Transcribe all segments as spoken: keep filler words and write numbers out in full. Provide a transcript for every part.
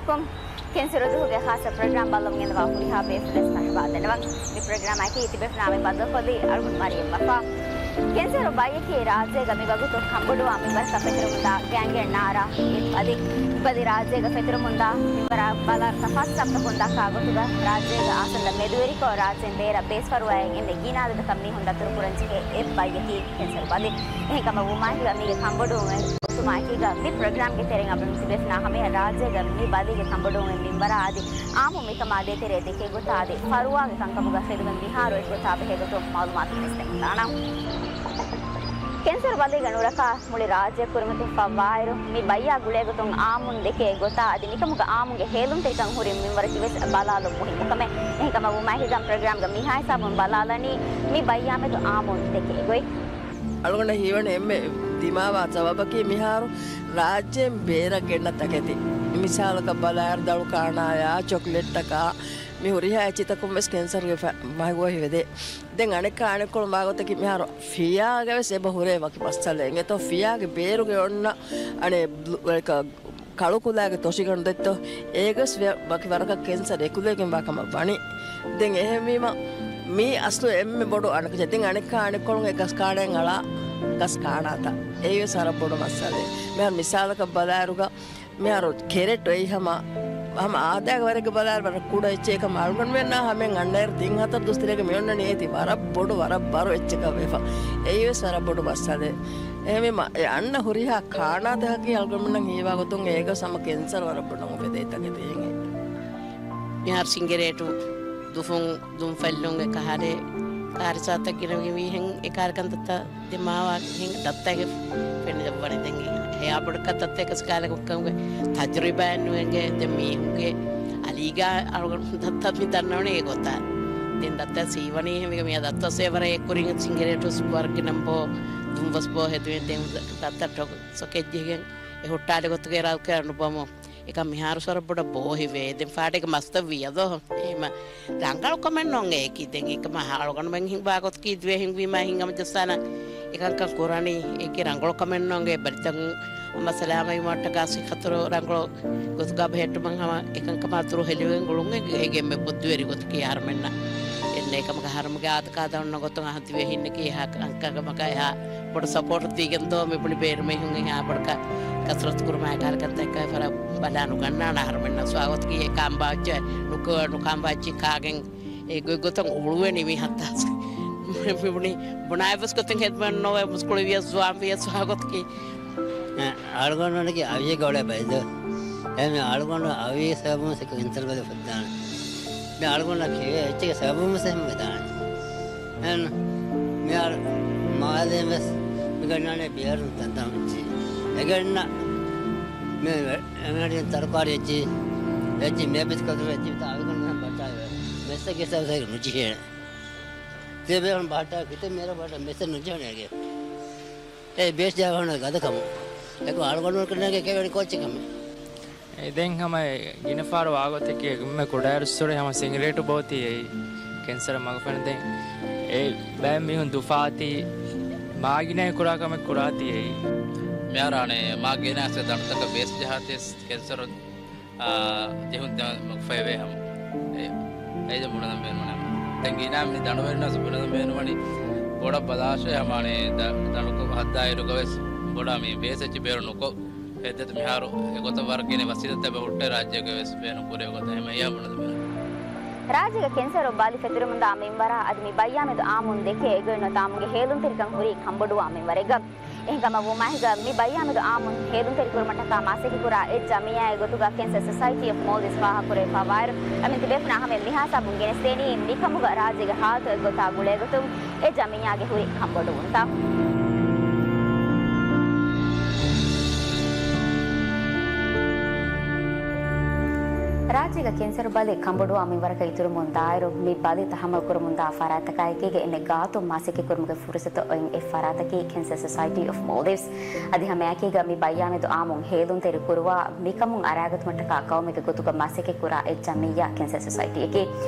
ކޮން ކެންސަރު ދުވަހުގެ ޚާއްޞަ ޕްރޮގްރާމް ބައްލަވަން ގެންދަވާ ހުރިހާ ބޭފުޅެސް މަރުޙަބާ ދަންނަވަން. މި ޕްރޮގްރާމަކީ ތިބޭފުޅާ މި ބައްދަލުކޮށްލީ އަޅުގަނޑު މަރިޔަމް ވަފާ. ކެންސަރު ބައްޔަކީ ރާއްޖޭގަ މިވަގުތު ކަންބޮޑުވާ މިންވަރަކަށް ފެތުރެމުންދާ ގާތްގަނޑު ނާރާ އެއް ބަލި. މި ބަލި ރާއްޖޭގަ ފެތުރެމުންދާ މިންވަރާ ބަލަ ތަފާތު ސަބަބުތަކުން ދައްކާ ގޮތުގަ ރާއްޖޭގަ އަސަލަށް މެދުވެރިކޮށް ރާއްޖޭން ބޭރަށް ބޭސްފަރުވާއެއް އެންމެ ގިނަ އަދަދަކަށް މީހުން ދަތުރުކުރަން ޖެހޭ އެއް ބައްޔަކީ ކެންސަރު ބަލި. އެހެންކަމަށް ވުމާއެކީގަ މީގެ ކަންބޮޑުވުމެއް ގޮތުމާއެކީގަ މި ޕްރޮގްރާމްގެ ތެރެއިން އަޅުގަނޑު ތިބޭފުޅާ ހަމަޔަށް ރާއްޖޭގަ މި ބަލީގެ ކަންބޮޑުވުމެއް މިންވަރާ އަދި އާއްމު މިކަމާ ދޭތެރޭ ދެކޭ ގޮތާ އަދި ފަރުވާގެ ކަންކަމުގަ ފެދުމެއް މިހާރު އެއްގޮތާ ބެހޭ ގޮތުން މައުލޫމާތު ގެނެސްދެން ދާނަން. ކެންސަރު ބަލީގަ ނުރައްކާ މުޅި ރާއްޖެ ކުރިމަތިވެފަ ވާއިރު، މި ބައްޔާ ގުޅޭގޮތުން އާއްމުން ދެކޭ ގޮތާ އަދި މިކަމުގަ އާއްމުންގެ ހޭލުންތެރިކަން ހުރި މިންވަރަކީވެސް ބަލާލުން މުހިންމު ކަމެއް. އެހެންކަމަށް ވުމާއެކީގަ ޕްރޮގްރާމްގަ މިހާ ހިސާބުން ބަލާލަނީ މި ބައްޔާމެދު އާއްމުން ދެކޭ ގޮތް. އަޅުގަނޑަށް ހީވަނީ އެންމެ ދިމާވާ ސަބަބަކީ މިހާރު ރާއްޖޭން ބޭރަށް ގެންނަ ތަކެތި. މިސާލަކަށް ބަލާއިރު ދަޅު ކާނާޔާ، ޗޮކްލެޓްތަކާ، މި ހުރިހާ އެއްޗިތަކުން ވެސް ކެންސަރުގެ ފަ-، މަގު އޮތް ވެދޭ. ދެން އަނެއްކާ އަނެއްކޮޅުން ވާގޮތަކީ މިހާރު ފިޔާގަ ވެސް އެބަ ހުރޭ ވަކި މައްސަލައެއް. އެތޯ ފިޔާގެ ބޭރުގެ އޮންނަ އަނެއް ބްލޫ-، ކަ-، ކަޅު ކުލައިގެ ތޮށިގަނޑު ދެއްތޯ، އޭގަސް ވެ-، ވަކި ވަރަކަށް ކެންސަރ އެކުލެވިގެން ވާ ކަމަށް ވަނީ. ދެން އެހެންވީމަ، މީ އަސްލު އެންމެ ބޮޑު އަނެކަ-، ދެން އަނެއްކާ އަނެއްކޮޅުން އެ ގަސް ކާނައިން އަޅާ ގަސް ކާނާތަ؟ އެއީވެސް ވަރަށް ބޮޑު މައްސަލައެއް. މިހާރު މިސާލަކަށް ބަލާއިރުގަ، މިހާރު ކެރެޓް އޮތް ހަމަ، ހަމަ އާދައިގެ ވަރެއްގަ ބަލާއިރު ވަރަށް ކުޑަ އެއްޗެއް ކަމަށް އަޅުގަނޑުމެންނާ ހަމައިން އަންނައިރު ތިން ހަތަރު ދުވަސް ތެރޭގަ މި އޮންނަނީ އޭތި ވަރަށް ބޮޑު، ވަރަށް ބަރު އެއްޗަކަށް ވެފަ. އެއީވެސް ވަރަށް ބޮޑު މައްސަލައެއް. އެހެންވީމަ، އެ އަންނަ ހުރިހާ ކާނާތަކަކީ އަޅުގަނޑުމެންނަށް ހީވާ ގޮތުން އޭގަސް ހަމަ ކެންސަރު ވަރަށް ބޮޑަށް އުފެދޭ ތަކެތީގެ. މިހާރު ސިނގިރޭޓު ދުފުން ދުން ފައްލުން އެ ކަހަލަ ކާރިސާތައް ގިނަވީ ހެން އެ ކާރިކަންތައްތައް ދެމާވާ ހެން ދައްތައިގެ ފެނިލައްވަނީ ދެން ހެޔާ ބޮޑަކަށް ދައްތައި ކަސް ކާލަ ކޮށްކަމުގެ ތަޖުރިބާއެއް ނުވެންގެ ދެން މީހުންގެ އަލީގާ އަޅުގަނޑު ދައްތަ މި ދަންނަވަނީ އެ ގޮތާ. ދެން ދައްތަ ސީވަނީ ހެން މި މިޔާ ދައްތަ ސޭވަރަ އެ ކުރިން ސިނގިރޭޓު ސްޕޯރގި ނަމްބޯ ދުންވަސް ބޯ ހެދުވެން ދެން ދައްތަ ޓޮކް ސޮކެއްޖެހިގެން އެ ހުއްޓާލި ގޮތުގެ ރައުކެއް ނުބަމު. އެކަމް މިހާރު ސޮރަށް ބޮޑަށް ބޯ ހިވޭ. ދެން ފާޑެއްގެ މަސްތައް ވިޔަދޯ. އެހެމަ ރަނގަޅު ކަމެއް ނޫން އޭކި. ދެން އެކަމަ އަޅުގަނޑުމެން ހިންގާ ގޮތަކީ ދިވެހިން ވީމާ ހިނގަމަ ޖައްސާނަ އެކަންކަން ކުރަނީ. އޭކި ރަނގަޅު ކަމެއް ނޫން އެ ބަލިތައް އަމަ ސަލާމަތް ވީމަށްޓަކާ ސިއްހަތު ރަނގަޅު ގޮތުގަ ބެހެއްޓުމަށް ހަމަ އެކަންކަމާ ދުރު ހެލިވެގެން ގުޅުން އެ-، އޭގެ އެންމެ ބުއްދިވެރި ގޮތަކީ އަހަރުމެންނަށް. އެންނަ އެކަމަކަށް އަހަރުމެންގެ އާދަކާދަ އޮންނަ ގޮތުން އަހަ ދިވެހިންނަކީ އެހާ ކަންކަމަކަށް އެހާ ބޮޑު ސަޕޯޓް ދީގެން ދޯ މި ބުނި ބޭރު މީހުން އެހާ ބޮޑަކަށް ކަސްރަތު ކުރުމާއި ކާރިކަންތައް އެއްކަ ފަރަށް ބަލާ ނުގަންނާނެ އަހަރުމެންނަށް. ސުވާގޮތަކީ އެ ކާނބާއްޗެއް ނުކާ-، ނުކާނބާއްޗި ކާގެން އެ ގޮތްގޮތަށް އުޅުވެނީ މި ހައްތާސް. މި ބުނި ބުނާއި ވެސް ގޮތެއް ހެދުމެއް ނޯވެ މުސްކުޅި ވިޔަސް ޒުވާން ވިޔަސް ސުވާގޮތަކީ. އަޅުގަނޑުގެ އަވިއެއްގަ އުޅޭ ބައިދު. އެމެ އަޅުގަނޑު އަވި ސަބަބުން ސިކު އިންތަރުގަލެ ފުއްދާނެ. މި އަޅުގަނޑަށް ކިޔޭ އެއްޗެއްގެ ސަބަބުން ވެސް އެހެން ވެދާނެ. އެން މިހާރު މާލޭން ވެސް މިގަންނާނެ ބިޔަރުން ތަންތާން މިއްޗި. އެގަންނަ މި އެމެނަޑިން ތަރުކާރި އެއްޗި، އެއްޗި މޭބިސް ކޮތުރު އެއްޗި ތާވިގަން މިހާ ބައްޓާވެ. މެއްސަގެ ސަބަބު ނުޖެހޭނެ. ތިޔަބޭހުން ބަހައްޓާ ކިތައް މޭރަ ބަހައްޓާ މެއްސަ ނުޖެހުނޭގެ. އެ ބޭސް ޖާވަހަނު ގަދަކަމު. އެކު އަޅުގަނޑު ކުރިނަގެ ކެވެނި ކޯއްޗެއް ކަމެއް. އެ ދެން ހަމަ ގިނަ ފާރު ވާގޮތެއް ކިޔޭ އެންމެ ކުޑައިރުއްސުރެ ހަމަ ސިނގިރޭޓު ބޯތީ އެއީ ކެންސަރ މަގުފެން ދެން އެ ބައެއް މީހުން ދުފާތީ މާގިނައި ކުރާ ކަމެއް ކުރާތީ އެއީ. މިހާރާނެ މާގިނައިސް ދަނޑުތަކަށް ބޭސް ޖަހާތީސް ކެންސަރު އާ، ޖެހުން ތެމެ މަގުފައިވޭ ހަމަ. އެ، އެއް ބުނަން ބޭނުން ވަނީ. ދެން ގިނަ މި ދަނޑުވެރިންނަސް ބުނަން ބޭނުން ވަނީ ބޮޑަށް ބަލާށޭ ހަމާނެ ދަ-، ދަނޑުކޮށް ހައްދާއިރުގަ ވެސް ބޮޑަށް މި ބޭސް އެއްޗި ބޭރު ނުކޮށް، ހެއްދެތަ މިހާރު އެގޮތަށް ވަރަށް ގިނަ ވަސީލަތްތައް ހުއްޓޭ ރާއްޖޭގަ ވެސް ބޭނުން ކުރޭ ގޮތަށް ހަމަ އެޔާ ބުނަން ބޭނުން. ރާއްޖޭގަ ކެންސަރު ބަލި ފެތުރެމުންދާ މިންވަރާ އަދި މި ބައްޔާމެދު އާއްމުން ދެކޭ އެގޮތް ނުވަތަ އާއްމުންގެ ހޭލުންތެރިކަން ހުރީ ކަންބޮޑުވާ މިންވަރެއްގަ. އެހެންކަމަށް ވުމާއެކީގަ މި ބައްޔާމެދު އާއްމުން ހޭލުންތެރިކުރުމަށްޓަކާ މަސައްކަތްކުރާ އެއް ޖަމިއްޔާއެއް ގޮތުގަ ކެންސަރ ސޮސައިޓީ އޮފް މޯލްޑިވްސް ފާހަގަކުރެވިފައިވާއިރު، އަމިއްލަ ތިބޭފުޅުންނާ ހަމަޔަށް މިހާ ހިސާބުން ގެނެސްދޭނީ މިކަމުގަ ރާއްޖޭގެ ހާލަތު އެއްގޮތާ ގުޅޭގޮތުން އެ ޖަމިއްޔާގެ ހުރި ކަންބޮޑުވުންތައް. ރާއްޖޭގަ ކެންސަރު ބަލި ކަނބޮޑުވާ މިންވަރަކަށް އިތުރުވަމުން ދާއިރު، މި ބަލި ތަހައްމަލް ކުރަމުންދާ ފަރާތްތަކާއެކީގަ އެންމެ ގާތުން މަސައްކަތްކުރުމުގެ ފުރުސަތު އޮތް އެއް ފަރާތަކީ ކެންސަރ ސޮސައިޓީ އޮފް މޯލްޑިވްސް. އަދި ހަމައެކީގަ މި ބައްޔާމެދު އާއްމުން ހޭލުންތެރި ކުރުވާ މިކަމުން އަރާގަތުމަށްޓަކާ ޤައުމެއްގެ ގޮތުގަ މަސައްކަތްކުރާ އެއް ޖަމިއްޔާ ކެންސަރ ސޮސައިޓީއަކީ.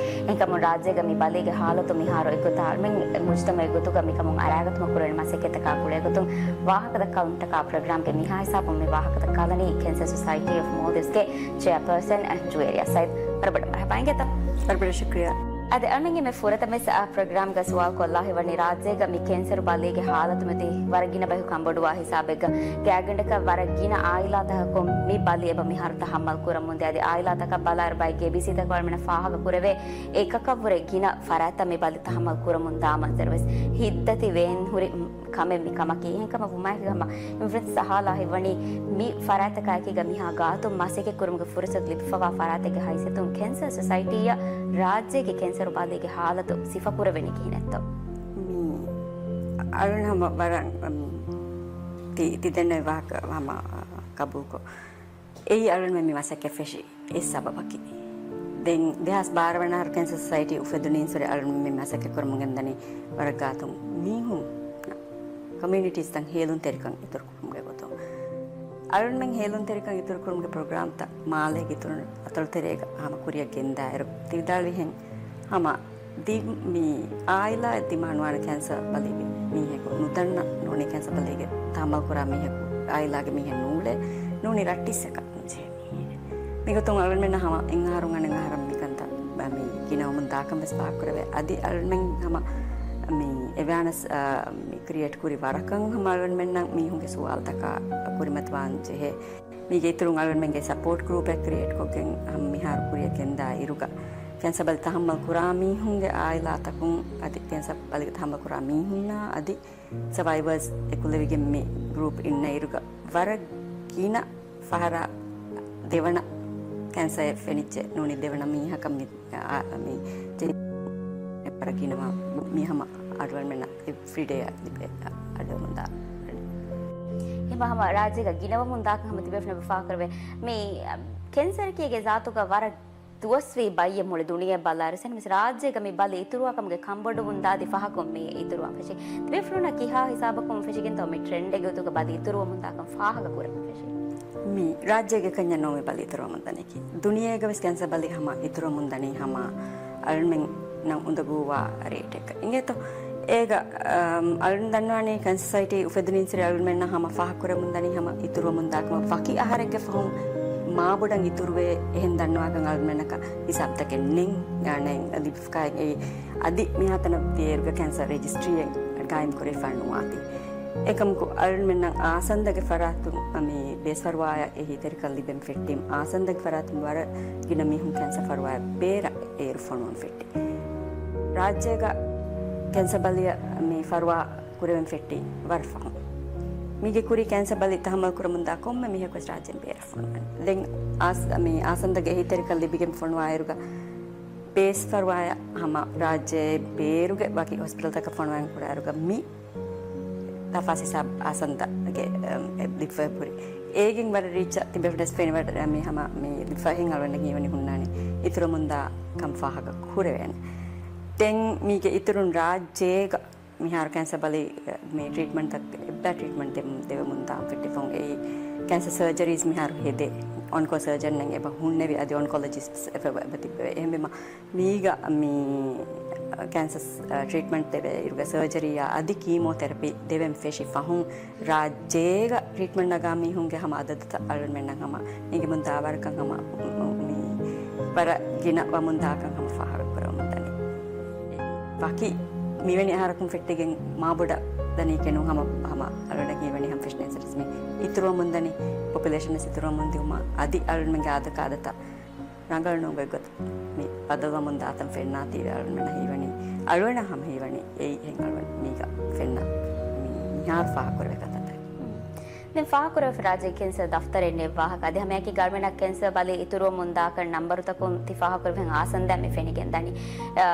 އެހެންކަމުން ރާއްޖޭގަ މި ބަލީގެ ހާލަތު މިހާރު އެއްގޮތަށް އަޅުމެން މުޖްތަމަޢުގެ ގޮތުގަ މިކަމުން އަރާގަތުމަށް ކުރެވޭނެ މަސައްކަތްތަކާ ގުޅޭގޮތުން ވާހަކަދައްކާލުމަށްޓަކާ ޕްރޮގްރާމްގެ މިހާ ހިސާބުން މި ވާހަކަދައްކާލަނީ ކެންސަރ ސޮސައިޓީ އޮފް މޯލްޑިވްސްގެ ޗެއާޕާސަން ޖުވޭރިޔާ ސައިދް. ވަރަށް ބޮޑަށް މަރުޙަބާ އިނގޭތޯ. ވަރަށް ބޮޑަށް ޝުކުރިއްޔާ. އަދި އަޅުމެން މި ފުރަތަމަ ވެސް އާ ޕްރޮގްރާމްގަ ސުވާލު ކޮށްލާ ހިތްވަނީ ރާއްޖޭގަ މި ކެންސަރު ބަލީގެ ހާލަތު މިއޮތީ ވަރަށް ގިނަ ބަޔަކު ކަނބޮޑުވާ ހިސާބެއްގަ ގާތްގަނޑަކަށް ވަރަށް ގިނަ އާއިލާތަކަކުން މި ބަލި އެބަ މިހާރު ތަހައްމަލް ކުރަމުންދޭ. އަދި އާއިލާތަކަށް ބަލާއިރު ބައެއްގެ އެ ބިސީތަކުން އަޅުމެންނަށް ފާހަގަ ކުރެވޭ އެކަކަށްވުރެ ގިނަ ފަރާތްތައް މި ބަލި ތަހައްމަލް ކުރަމުން ދާ މަންޒަރު ވެސް ހިތްދަތި ވޭން ހުރި ކަމެއް މި ކަމަކީ. އެހެންކަމަށް ވުމާއެކީގަ ހަމަ އިންފުލުއެންސާ ހާލާ ހިތްވަނީ މި ފަރާތްތަކާއެކީގަ މިހާ ގާތުން މަސައްކަތް ކުރުމުގެ ފުރުސަތު ލިބިފަވާ ފަރާތެއްގެ ހައިސިއްޔަތުން ކެންސަރ ސޮސައިޓީއަށް ރާއްޖޭގެ ކެންސަރު ބަލީގެ ހާލަތު ސިފަކުރެވެނީ ކިހިނެއްތޯ؟ މި އަޅުން ހަމަ ވަރަށް، އަމް، ތި، ތި ދެންނެވި ވާހަކަ ހަމަ ޤަބޫލުކޮށް. އެއީ އަޅުންމެން މި މަސައްކަތް ފެށި އެއް ސަބަބަކީ. ދެން ދެހާސް ބާރަ ވަނަ އަހަރު ކެންސަރ ސޮސައިޓީ އުފެދުނީންސުރެ އަޅުންމެން މި މަސައްކަތް ކުރަމުން ގެންދަނީ ވަރަށް ގާތުން މީހުން ކޮމިއުނިޓީސްތައް ހޭލުންތެރިކަން އިތުރު ކުރުމުގެ ގޮތުން. އަޅުންމެން ހޭލުންތެރިކަން އިތުރު ކުރުމުގެ ޕްރޮގްރާމްތައް މާލޭގެ އިތުރުން އަތޮޅުތެރޭގަ ހަމަ ކުރިއަށް ގެންދާއިރު ތި ވިދާޅުވިހެން ހަމަ ދި-، މި އާއިލާއެއް ދިމާނުވާނެ ކެންސަރ ބަލި މީހަކު ނުދަންނަ ނޫނީ ކެންސަރ ބަލީގެ ތަހައްމަލް ކުރާ މީހަކު އާއިލާގެ މީހެއް ނޫޅޭ، ނޫނީ ރައްޓިއްސަކަށް ޖެހޭ މީހެއް. މިގޮތުން އަޅުމެންނަށް ހަމަ އެއް އަހަރުން އަނެއް އަހަރަށް މިކަންތައް މި ގިނަވަމުން ދާކަން ވެސް ފާހަގަކުރެވޭ. އަދި އަޅުމެން ހަމަ މި އެވެއާނެސް، އާ، މި ކްރިއޭޓް ކުރި ވަރަކަށް ހަމަ އަޅުމެންނަށް މީހުންގެ ސުވާލުތަކާ ކުރިމަތިވާން ޖެހޭ. މީގެ އިތުރުން އަޅުގަނޑުމެންގެ ސަޕޯޓް ގްރޫޕެއް ކްރިއޭޓް ކޮށްގެން ހަމަ މިހާރު ކުރިއަށް ގެންދާ އިރުގަ، ކެންސަ ބަލި ތަހައްމަލް ކުރާ މީހުންގެ އާއިލާތަކުން އަދި ކެންސަ ބަލި ތަހައްމަލް ކުރާ މީހުންނާ އަދި ސަވައިވަރސް އެކުލެވިގެން މި ގްރޫޕް އިންނަ އިރުގަ ވަރަށް ގިނަ ފަހަރާ ދެވަނަ ކެންސައެއް ފެނިއްޖެ ނޫނީ ދެވަނަ މީހަކަށް މި، އާ، މި ޖެހި ވަރަށް ގިނަވާ މީ ހަމަ އަޑުއަޅުމެންނަށް އެވްރިޑޭ ލިބޭ އަޑުއެމުންދާ. ހަމަ ހަމަ ރާއްޖޭގަ ގިނަވަމުން ދާކަން ހަމަ ތިބޭފުޅުން ފާހަގަކުރެވޭ. މި، އަ، ކެންސަރަކީ އޭގެ ޒާތުގަ ވަރަށް ދުވަސްވީ ބައްޔެއް މުޅި ދުނިޔެ ބަލާއިރު ސެން މިސް ރާއްޖޭގަ މި ބަލި އިތުރުވާ ކަމުގެ ކަންބޮޑުވުން ދާދި ފަހަކުން މި އިތުރުވާން ފެށި. ތިބޭފުޅުންނަށް ކިހާ ހިސާބަކުން ފެށިގެންތޯ މި ޓްރެންޑެއްގެ ގޮތުގަ ބަލި އިތުރުވަމުން ދާކަން ފާހަގަ ކުރަމުން ފެށި؟ މި ރާއްޖޭގެ ކަންޏެއް ނޫން މި ބަލި އިތުރުވަމުން ދަނީކީ. ދުނިޔޭގަ ވެސް ކެންސަ ބަލި ހަމަ އިތުރުވަމުން ދަނީ ހަމަ އަޅުމެންނަށް އުނދަގޫވާ ރޭޓެއްގަ. އިނގޭތޯ؟ އޭގަ، އަމް، އަޅުން ދަންނަވާނީ ކެންސަ ސޮސައިޓީ އުފެދުނީންސުރެ އަޅުމެންނަށް ހަމަ ފާހަގަކުރަމުން ދަނީ ހަމަ އިތުރުވަމުން ދާކަމަށް ވަކި އަހަރެއްގެ ފަހުން މާބޮޑަށް އިތުރުވޭ އެހެން ދަންނަވާކަން އަޅުމެންނަކަށް ހިސާބުތަކެއް ނެތް. އަނެއް ލިބިފަކާ އެއީ އަދި މިހާތަނަށް ދިޔައިރުގަ ކެންސަ ރެޖިސްޓްރީއެއް ގާއިމް ކުރެވިފަ ނުވާތީ. އެކަމަކު އަޅުމެންނަށް އާސަންދަގެ ފަރާތުން މި ބޭސް ފަރުވާއަށް އެހީތެރިކަން ލިބެން ފެއްޓީމަ. އާސަންދަގެ ފަރާތުން ވަރަށް ގިނަ މީހުން ކެންސަ ފަރުވާއަށް ބޭރަށް އޭރު ފޮނުވަން ފެއްޓި. ރާއްޖޭގަ ކެންސަ ބަލިއަށް މި ފަރުވާ ކުރެވެން ފެއްޓީ ވަރަށް ފަހުން. މީގެ ކުރީ ކެންސަ ބަލި ތަހައްމަލް ކުރަމުންދާ ކޮންމެ މީހަކު ވެސް ރާއްޖޭން ބޭރަށް ފޮނުވަން. ދެން އާސް-، މި އާސަންދަގެ އެހީތެރިކަން ލިބިގެން ފޮނުވާއިރުގަ ބޭސް ފަރުވާއަށް ހަމަ ރާއްޖޭ ބޭރުގެ ވަކި ހޮސްޕިޓަލްތަކަށް ފޮނުވަން ކުރާއިރުގަ މި ތަފާސް ހިސާބު އާސަންދަގެ، އެ، ލިބިފައި ހުރި. އޭގެން ވަރަށް ރީއްޗަށް ތިބޭފުޅުން ވެސް ފެނިވަޑައި މި ހަމަ މި ލިބިފައި ހިން އަޅުގަނޑަށް ހީވަނީ ހުންނާނެ އިތުރުވަމުންދާ ކަން ފާހަގަ ކުރެވޭނެ. ދެން މީގެ އިތުރުން ރާއްޖޭގަ މިހާރު ކެންސަ ބަލި، މި ޓްރީޓްމަންޓްތައް އެއްބައި ޓްރީޓްމަންޓް ދެ-، ދެވެމުން ދާން ފެއްޓިފަހުން އެއީ ކެންސަ ސަރޖަރީސް މިހާރު ހެދޭ. އޮންކޯ ސަރޖަންއެއް އެބަ ހުންނެވި އަދި އޮންކޮލޮޖިސްޓްސް އެބަ، އެބަ ތިއްބެވޭ. އެހެންވީމަ މީގަ މި ކެންސަ، އަ، ޓްރީޓްމަންޓް ދެވޭ އިރުގަ ސަރޖަރީއާ އަދި ކީމޯތެރަޕީ ދެވެން ފެށި ފަހުން ރާއްޖޭގަ ޓްރީޓްމަންޓް ނަގާ މީހުންގެ ހަމަ އަދަދުތައް އަޅުގަނޑުމެންނަށް ހަމަ އެނގިމުން ދާވަރަކަށް ހަމަ މި ވަރަށް ގިނަ ވަމުން ދާކަން ހަމަ ފާހަގަ ކުރަމުން ދަނީ. ވަކި މިވެނި އަހަރަކުން ފެއްޓިގެން މާބޮޑަށް ދަނީކެއް ނޫން ހަމަ، ހަމަ އަޅުގަނޑަށް ހީވަނީ ހަމަ ފެށި ނެސަރީސް މި އިތުރުވަމުން ދަނީ ޕޮޕިއުލޭޝަން ވެސް އިތުރުވަމުން ދިއުމަށް އަދި އަޅުގަނޑުމެންގެ އާދަކާދަތައް ރަނގަޅު ނޫން ގޮތްގޮތަށް މި ބަދަލުވަމުން ދާތަން ފެންނާތީވެ އަޅުގަނޑަށް ހީވަނީ، އަޅުގަނޑަށް ހަމަ ހީވަނީ އެއީ އެހެން އަޅުގަނޑު މީގަ ފެންނަ މި މިހާރު ފާހަގަކުރެވޭ ކަންތައްތަކެއް. ދެން ފާހަގަކުރެވޭ ރާއްޖޭގެ ކެންސަރ ދަފްތަރެއް ނެތް ވާހަކަ. އަދި ހަމައެކީ އަޅުގަނޑަށް ކެންސަރ ބަލި އިތުރުވަމުން ދާކަން ނަންބަރުތަކުން ތި ފާހަގަކުރެވިހެން އާސަންދަ މި ފެނިގެން ދަނީ. އަ،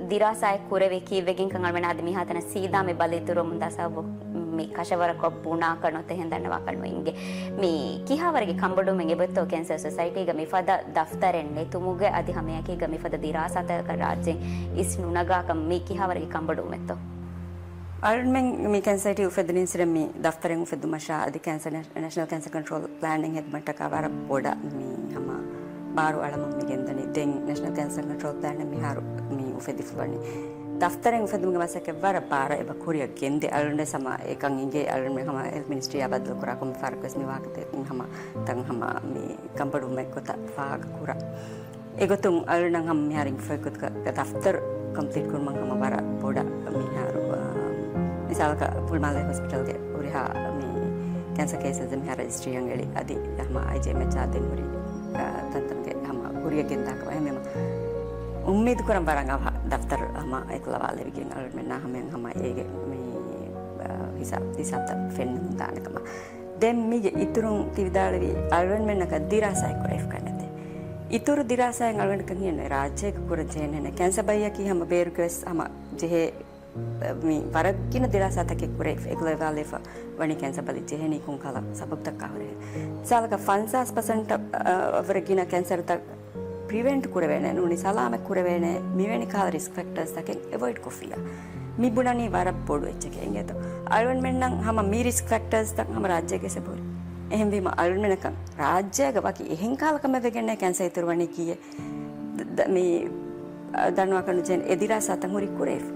ދިރާސާއެއް ކުރެވި ކީއްވެގެންކަން އަޅުގަނޑަށް އަދި މިހާތަނަށް ސީދާ މި ބަލި އިތުރުވަމުން ދާ ސަބަބު މި ކަށަވަރަކޮށް ބުނާކަށް ނުތެހެން ދަންނަވާކަށް ނުއިނގޭ. މި ކިހާވަރެއްގެ ކަންބޮޑުވުމެއް އެބައޮތްތޯ ކެންސަރ ސޮސައިޓީގަ މިފަދަ ދަފްތަރެއް ނެތުމުގެ އަދި ހަމައެކީގަ މިފަދަ ދިރާސާތަކަކަށް ރާއްޖެ އިސް ނުނަގާކަށް މި ކިހާވަރެއްގެ ކަންބޮޑުވުމެއްތޯ؟ އަޅުންމެން މި ކެންސަރ ސޮސައިޓީ އުފެދުނީ އިންސިރެން މި ދަފްތަރެއް އުފެއްދުމަށާ އަދި ކެންސަރ ނެ-، ނޭޝަނަލް ކެންސަރ ކޮންޓްރޯލް ޕްލޭނިން ހެދުމަށްޓަކާ ވަރަށް ބޮޑަށް މި ހަމަ ބާރު އަޅަމުން މި ގެންދަނީ. ދެން ނޭޝަނަލް ކެންސަރ ކޮންޓްރޯލް ޕްލޭން މިހާރު މި އުފެދިފަ ވަނީ. ދަފްތަރެއް އުފެދުމުގެ މަސައްކަތް ވަރަށް ބާރަށް އެބަ ކުރިއަށް ގެންދޭ. އަޅުގަނޑު ހަމަ އެކަން އިނގޭ އަޅުގަނޑު ހަމަ ހެލްތް މިނިސްޓްރީއާ ބައްދަލު ކުރާ ކޮންމެ ފަހަރަކުވެސް މި ވާހަކަ ހަމަ ތަން ހަމަ މި ކަންބޮޑުވުމެއް ގޮތަށް ފާހަގަ ކުރާ. އެގޮތުން އަޅުގަނޑަށް ހަމަ މިހާރު އިނގިފައި ގޮތަކަށް ދަފްތަރު ކޮމްޕްލީޓް ކުރުމަށް ހަމަ ވަރަށް ބޮޑަށް މިހާރު، އާ، މިސާލަކަށް ފުލުމާލޭ ހޮސްޕިޓަލްގެ ހުރިހާ މި ކެންސަރ ކޭސް މިހާރު ރަޖިސްޓްރީއަށް އެޅި އަދި ހަމަ އައިޖީއެމްއެޗްއާ ދެން ހުރި، އާ، ތަންތަންގެ ހަމަ ކުރިއަށް ގެންދާކަށް ވަހެ މި އުއްމީދު ކުރަން ވަރަށް އަވަހަށް ދަފްތަރު ހަމަ އެކުލަވާލެވިގެން އަޅުގަނޑުމެންނާ ހަމަޔަށް ހަމަ އޭގެ މި، އާ، ހިސާބް، ހިސާބްތައް ފެންނަމުން ދާނެ ކަމަށް. ދެން މީގެ އިތުރުން ތި ވިދާޅުވީ އަޅުގަނޑުމެންނަކަށް ދިރާސާއެއް ކުރެވިފަ ނެތޭ. އިތުރު ދިރާސާއެއް އަޅުގަނޑަކަށް ހިޔެއް ނެތް. ރާއްޖޭގަ ކުރަން ޖެހޭނެ ކެންސަ ބައްޔަކީ ހަމަ ބޭރުގެ ވެސް ހަމަ ޖެހޭ މި ވަރަށް ގިނަ ދިރާސާތަކެއް ކުރެ އެކުލަވާލެފަ ވަނީ ކެންސަ ބަލި ޖެހެނީ ކޮން ކަހަލަ ސަބަބުތަކާ ހުރެ. މިސާލަކަށް ފަންސާސް ޕަސެންޓަށް ވަރަށް ގިނަ ކެންސަރުތައް ޕްރިވެންޓް ކުރެވޭނެ ނޫނީ ސަލާމަތް ކުރެވޭނެ މިވެނި ކަހަލަ ރިސްކް ފެކްޓާސްތަކެއް އެވޮއިޑް ކޮށްފިއްޔާ. މި ބުނަނީ ވަރަށް ބޮޑު އެއްޗެކޭ އިނގޭތޯ. އަޅުގަނޑުމެންނަށް ހަމަ މި ރިސްކް ފެކްޓާސްތައް ހަމަ ރާއްޖޭގެ ސެބުރި. އެހެންވީމަ އަޅުގަނޑުމެންނަކަށް ރާއްޖޭގަ ވަކި އެހެން ކަހަލަ ކަމެއް ވެގެންނޭ ކެންސަ އިތުރުވަނީ ކީއެއް. ދ-، މި، އަ، ދަންނަވާކަށް ނުޖެހޭނެ އެ ދިރާސާތައް ހުރީ ކުރެވިފަ.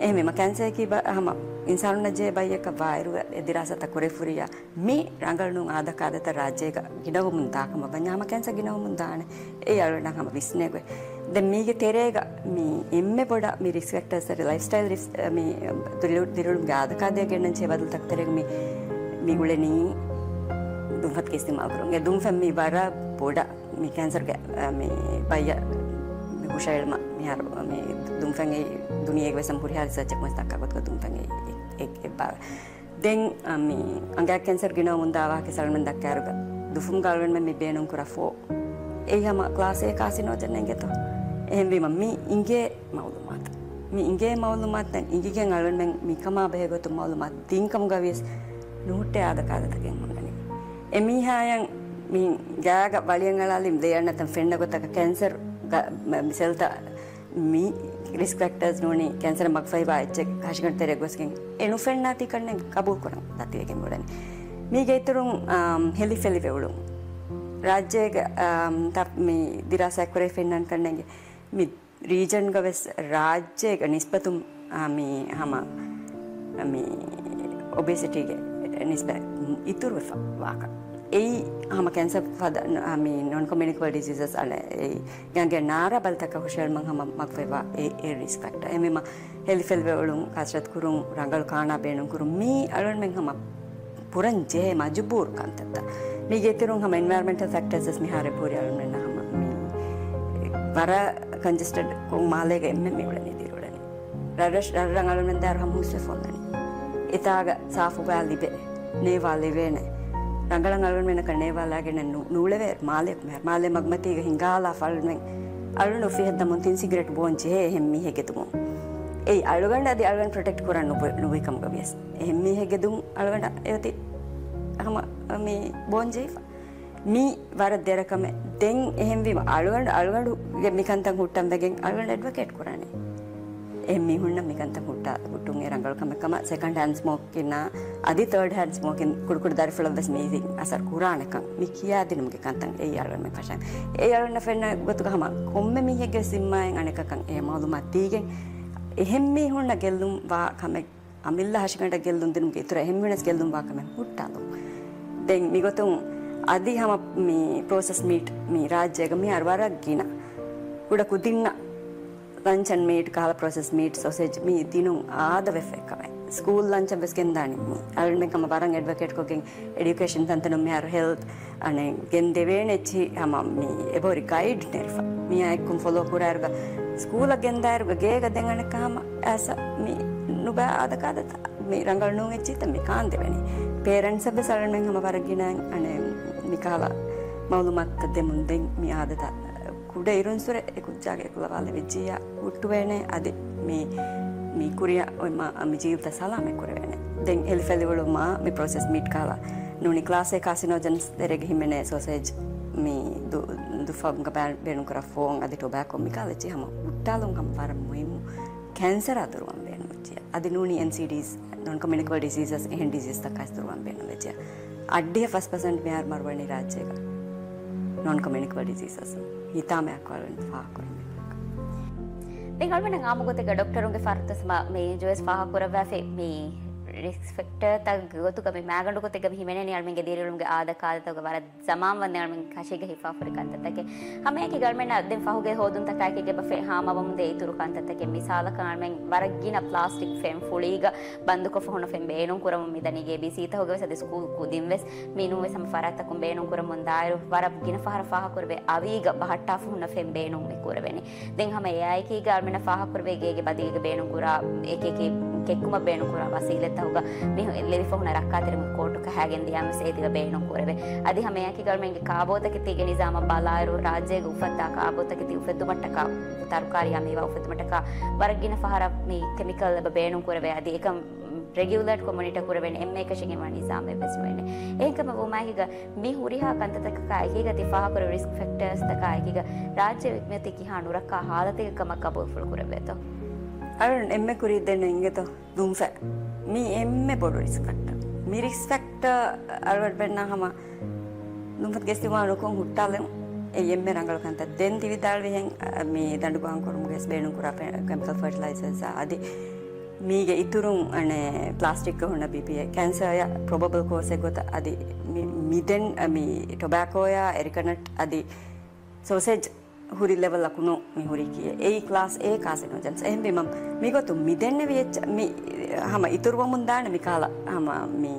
އެހެންވީމަ ކެންސައަކީ ބަ-، ހަމަ އިންސާނުންނަށް ޖެހޭ ބައްޔަކަށް ވާއިރުގަ އެ ދިރާސާތައް ކުރެފުރިއްޔާ މި ރަނގަޅު ނޫން އާދަކާދަތައް ރާއްޖޭގަ ގިނަވަމުން ދާކަމަށް ވަންޏާ ހަމަ ކެންސަ ގިނަވަމުން ދާނެ. އެއީ އަޅުގަނޑަށް ހަމަ ވިސްނޭ ގޮތް. ދެން މީގެ ތެރޭގަ މި އެންމެ ބޮޑަށް މި ރިސްކް ފެކްޓާސް އަދި ލައިފް ސްޓައިލް ރިސް-، މި ދިރިއު-، ދިރިއުޅުމުގެ އާދަކާދައިގެންނަން ޖެހޭ ބަދަލުތަކުގެ ތެރޭގަ މި، މި އުޅެނީ ދުންފަތުގެ އިސްތިމާލު ކުރުން. އެ ދުންފަތް މި ވަރަށް ބޮޑަށް މި ކެންސަރުގެ، އަ، މި ބައްޔަށް މި ހުށައެޅުމަށް މިހާރު މި ދުންފަތް އެއީ ދުނިޔޭގެ ވެސް ހަމަ ހުރިހާ ރިސާޗަކުން ވެސް ދައްކާ ގޮތުގަ ދުންފަތް އެއީ އެ-، އެ-، އެއްބާވެ. ދެން، އަ، މި އަނގައިގެ ކެންސަރު ގިނަވަމުންދާ ވާހަކަ ސަލްމަން ދައްކާއިރުގަ ދުފުމުގަ އަޅުގަނޑުމެން މި ބޭނުން ކުރާ ފޯ އެއީ ހަމަ ކްލާސް އޭ ކާސިނޯޖެން އިނގޭތޯ. އެހެންވީމަ މި އިނގޭ މައުލޫމާތު. މި އިނގޭ މައުލޫމާތުތައް އިނގިގެން އަޅުގަނޑުމެން މިކަމާ ބެހޭ ގޮތުން މައުލޫމާތު ދިންކަމުގަ ވިޔަސް ނުހުއްޓޭ އާދަކާދަތަކެއް ހުންނަނީ. އެމީހާޔަށް މި ގާގަ ވަޅިއަށް އަޅާލި ދެ އަންނަތަން ފެންނަ ގޮތަކަށް ކެންސަރު ގަ-، މަ-، މި ސެލްތައް މި ރިސްކް ފެކްޓާސް ނޫނީ ކެންސަރ މަގުފަހިވާ އެއްޗެއް ހަށިގަނޑު ތެރެއަށް ގޮސްގެން އެ ނުފެންނާތީ ކަންނެން ގަބޫލު ކުރަން ދަތިވެގެން އުޅެނީ. މީގެ އިތުރުން، އާ، ހެލިފެލިވެ އުޅުން. ރާއްޖޭގެ، އާ، ތަ-، މި ދިރާސާ ކުރެ ފެންނަން ކަންނެންގެ މި ރީޖަންގަ ވެސް ރާއްޖޭގަ ނިސްބަތުން، އާ، މި ހަމަ މި އޮބެސިޓީގެ ނިސްބަތް އިތުރުވެފަ ވާކަން. އެއީ ހަމަ ކެންސަ ފަދަ، އާ، މި ނޮން ކޮމިއުނިކޭބަލް ޑިޒީސަސް އަނެއް އެއީ ގަނގެ ނާރާ ބަލިތަކަށް ހުށައެޅުމަށް ހަމަ މަގުފައިވާ އެ، އެ ރިސްކް ފެކްޓާ. އެމެމަ ހެލިފެލިވެ އުޅުން، ކަސްރަތު ކުރުން، ރަނގަޅު ކާނާ ބޭނުން ކުރުން، މީ އަޅުގަނޑުމެން ހަމަ ކުރަން ޖެހޭ މަޖުބޫރު ކަންތައްތައް. މީގެ އިތުރުން ހަމަ އެންވަޔަރަމެންޓަލް ފެކްޓާސް ވެސް މިހާރު އެބަހުރި އަޅުގަނޑުމެންނަށް ހަމަ މި ވަރަށް ކަންޖެސްޓެޑް ކޮށް މާލޭގަ އެންމެން މި އުޅެނީ ދިރިއުޅެނީ. ރަށްރަށް، ރަށްރަށް އަޅުގަނޑުމެން ދާއިރު ހަމަ ހުސްވެފަ އޮންނަނީ. އެތާގަ ސާފު ގާ ލިބޭ، ނޭވާ ލިބޭނެ. ރަނގަޅަށް އަޅުގަނޑުމެންނަކަށް ނޭވާ ލާގެން ނު-، ނޫޅެވޭ މާލެ، މާލެ މަގުމަތީގަ ހިނގާލާފަ އަޅުގަނޑުމެން އަޅުގަނޑު އުފިހައްދަމުން ތިން ސިގަރެޓް ބޯން ޖެހޭ އެހެން މީހެއްގެ ދުމުން. އެއީ އަޅުގަނޑު އަދި އަޅުގަނޑު ޕްރޮޓެކްޓް ކުރަން ނުބު-، ނުބުއި ކަމުގަ ވިޔަސް. އެހެން މީހެއްގެ ދުން އަޅުގަނޑަށް އެއޮތީ ހަމަ މި ބޯން ޖެހިފަ. މީ ވަރަށް ދެރަ ކަމެއް. ދެން އެހެންވީމަ އަޅުގަނޑު، އަޅުގަނޑުގެ މިކަންތައް ހުއްޓަން ވެގެން އަޅުގަނޑު އެޑްވޮކޭޓް ކުރާނީ. އެހެން މީހުންނަށް މިކަންތައް ހުއްޓާ، ހުއްޓުން އެ ރަނގަޅު ކަމެއް ކަމަށް ސެކަންޑް ހޭންޑް ސްމޯކިންއާ އަދި ތާޑް ހޭންޑް ސްމޯކިން ކުޑަކުޑަ ދަރިފުޅަށް ވެސް މީ އަސަރު ކުރާނެކަން މި ކިޔާދިނުމުގެ ކަންތައް އެއީ އަޅުގަނޑުމެން ފަށަން. އެއީ އަޅުގަނޑަށް ފެންނަ ގޮތުގަ ހަމަ ކޮންމެ މީހެއްގެ ޒިންމާއިން އަނެކަކަށް އެ މައުލޫމާތު ދީގެން އެހެން މީހުންނަށް ގެއްލުން ވާ ކަމެއް އަމިއްލަ ހަށިގަނޑަށް ގެއްލުން ދިނުމުގެ އިތުރަށް އެހެންވެސް ގެއްލުން ވާ ކަމެއް ހުއްޓާލުން. ދެން މިގޮތުން އަދި ހަމަ މި ޕްރޮސެސް މީޓް މި ރާއްޖޭގަ މިހާރު ވަރަށް ގިނަ ކުޑަ ކުދިންނަށް ލަންޗަން މީޓް ކަހަލަ ޕްރޮސެސް މީޓް ސޮސޭޖް މި ދިނުން އާދަވެފައި ކަމެއް. ސްކޫލް ލަންޗަށް ވެސް ގެންދާނީ މި. އަޅުގަނޑުމެން ހަމަ ވަރަށް އެޑްވޮކޭޓް ކޮށްގެން އެޑިޔުކޭޝަން ތަންތަނުން މިހާރު ހެލްތް އަނެއް ގެންދެވޭނެ އެއްޗިހި ހަމަ މި އެބަހުރި ގައިޑް ނެރިފަ. މިއާ އެއްކުން ފޮލޯ ކުރާއިރުގަ ސްކޫލަށް ގެންދާއިރުގަ ގޭގަ ދެން އަނެއްކާ ހަމަ އައިސް މި ނުބައި އާދަކާދަތައް މި ރަނގަޅު ނޫން އެއްޗިތައް މި ކާންދެވެނީ. ޕޭރެންޓްސަށް ވެސް އަޅުގަނޑުމެން ހަމަ ވަރަށް ގިނައިން އަނެއް މިކަހަލަ މައުލޫމާތުތައް ދެމުން ދެން މި އާދަތައް ކުޑަ އިރުންސުރެ އެ ކުއްޖާގެ އެކުލަވާލެވިއްޖިއްޔާ ހުއްޓުވޭނެ އަދި މި، މި ކުރިއަށް އޮތް މަ-، މި ޖީލްތައް ސަލާމަތް ކުރެވޭނެ. ދެން ހެލިފެލިއުޅުމާ މި ޕްރޮސެސް މީޓް ކާލާ ނޫނީ ކްލާސް އޭ ކާސިނޯޖެންސް ދެރޭގަ ހިމެނޭ ސޯސޭޖް މި ދު-، ދުފައިގަ ބޭ-، ބޭނުންކުރާ ފޯން އަދި ޓޮބާކޯ މިކާލެއްޗި ހަމަ ހުއްޓާލުން ހަމަ ވަރަށް މުހިއްމު. ކެންސަރާ ދުރުވަން ބޭނުންވެއްޖެ. އަދި ނޫނީ އެންސީޑީސް، ނޮން ކޮމިއުނިކަބަލް ޑިޒީސަސް، އެހެން ޑިޒީސްތަކާ ދުރުވަން ބޭނުންވެއްޖެ. އައްޑިހަ ފަސް ޕަސެންޓް މިހާރު މަރުވަނީ ރާއްޖޭގަ ނޮން ކޮމިއުނިކަބަލް ޑިޒީސަސް. ހިތާމައަކު އަޅުން ފާހަގަކުރަން. ދެން އަޅުމެން އާއްމު ގޮތެއްގަ ޑޮކްޓަރުންގެ ފަހަރުތައް ސަމާ މި ޖުވެސް ފާހަގަކުރައްވާފައި މި ރިސްކް ފެކްޓަރތައް ގޮތުގަ މި މާގަނޑު ގޮތެއްގަ މި ހިމެނެނީ އަޅުމެންގެ ދިރިއުޅުމުގެ އާދަ ކާދަތަކުގަ ވަރަށް ޒަމާން ވަންދެން އަޅުމެން ކަށީގަ ހިފާފަހުރި ކަންތައްތަކެއް. ހަމައެކީ އަޅުމެންނަށް ދެން ފަހުގެ ހޯދުންތަކާއެކީގަ އެބަ ފެ-، ހާމަވަމުންދޭ އިތުރު ކަންތައްތަކެއް. މިސާލަކަށް އަޅުމެން ވަރަށް ގިނަ ޕްލާސްޓިކް ފެން ފުޅީގަ ބަންދުކޮށްފަ ހުންނަ ފެން ބޭނުން ކުރަމުން މިދަނީ. ގޭބީސީތަކުގަ ވެސް އަދި ސްކޫލް ކުދިން ވެސް މިނޫން ވެސް ހަމަ ފަރާތްތަކުން ބޭނުން ކުރަމުން ދާއިރު ވަރަށް ގިނަ ފަހަރަށް ފާހަގަކުރެވޭ އަވީގަ ބަހައްޓާފަ ހުންނަ ފެން ބޭނުން މި ކުރެވެނީ. ދެން ހަމަ އެއާއެކީގަ އަޅުމެންނަށް ފާހަގަކުރެވޭ ގޭގެ ބަދީގަ ބޭނުންކުރާ އެކި އެކި ކެއްކުމަށް ބޭނުންކުރާ ވަސީލަތްތަކުގަ މި ލެވިފަ ހުންނަ ރައްކާތެރި މި ކޯޓު ކަހައިގެން ދިޔައިމަސް އޭތިގަ ބޭނުން ކުރެވޭ. އަދި ހަމައެކީގަ އަޅުމެންގެ ކާބޯތަކެތީގެ ނިޒާމަށް ބަލާއިރު ރާއްޖޭގަ އުފައްދާ ކާބޯތަކެތި އުފެއްދުމަށްޓަކާ ތަރުކާރީއާ މީވާ އުފެއްދުމަށްޓަކާ ވަރަށް ގިނަ ފަހަރަށް މި ކެމިކަލް އެބަ ބޭނުން ކުރެވޭ. އަދި އެކަން ރެގިއުލޭޓްކޮށް މޮނިޓަ ކުރެވޭނެ އެންމެ އެކަށީގެންވާ ނިޒާމެއް ވެސް ނުވޭނެ. އެހެންކަމަށް ވުމާއެކީގަ މި ހުރިހާ ކަންތައްތަކަކާ އެކީގަ ތި ފާހަގަކުރެއްވި ރިސްކް ފެކްޓާސްތަކާ އެކީގަ ރާއްޖެ މިއޮތީ ކިހާ ނުރައްކާ ހާލަތެއްގަ ކަމަށް ގަބޫލުފުޅު ކުރެވޭތޯ؟ އަޅުން އެންމެ ކުރީ ދެން އިނގޭތޯ ދުންފަތް. މީ އެންމެ ބޮޑު ރިސްކް ފެކްޓާ. މި ރިސްކް ފެކްޓާ އަޅުގަނޑުމެންނާ ހަމަ ދުންފަތުގެ އިސްތިޢުމާލު ނުކޮށް ހުއްޓާލެވުން އެއީ އެންމެ ރަނގަޅު ކަންތައް. ދެން ތި ވިދާޅުވިހެން، އަ، މި ދަނޑު ގާންކުރުމުގަ ވެސް ބޭނުންކުރާ ފެ-، ކެމިކަލް ފަރޓިލައިޒާސް އަދި މީގެ އިތުރުން އަނެއް ޕްލާސްޓިކްގަ ހުންނަ ބީޕީއޭ ކެންސަރއަށް ޕްރޮބަބަލް ކޯސްއެއް ގޮތަށް އަދި މި-، މިދެން، އަ، މި ޓޮބާކޯއާ އެރިކަނަޓް އަދި ސޯސޭޖް ހުރި ލެވަލްއަކު ނޫން މި ހުރީކީއެއް. އެއީ ކްލާސް އޭ ކާސިނޯޖެންސް. އެހެންވީމަ މިގޮތުން މި ދެންނެވި އެއްޗަށް މި ހަމަ އިތުރުވަމުން ދާނެ މި ކާލަ ހަމަ މި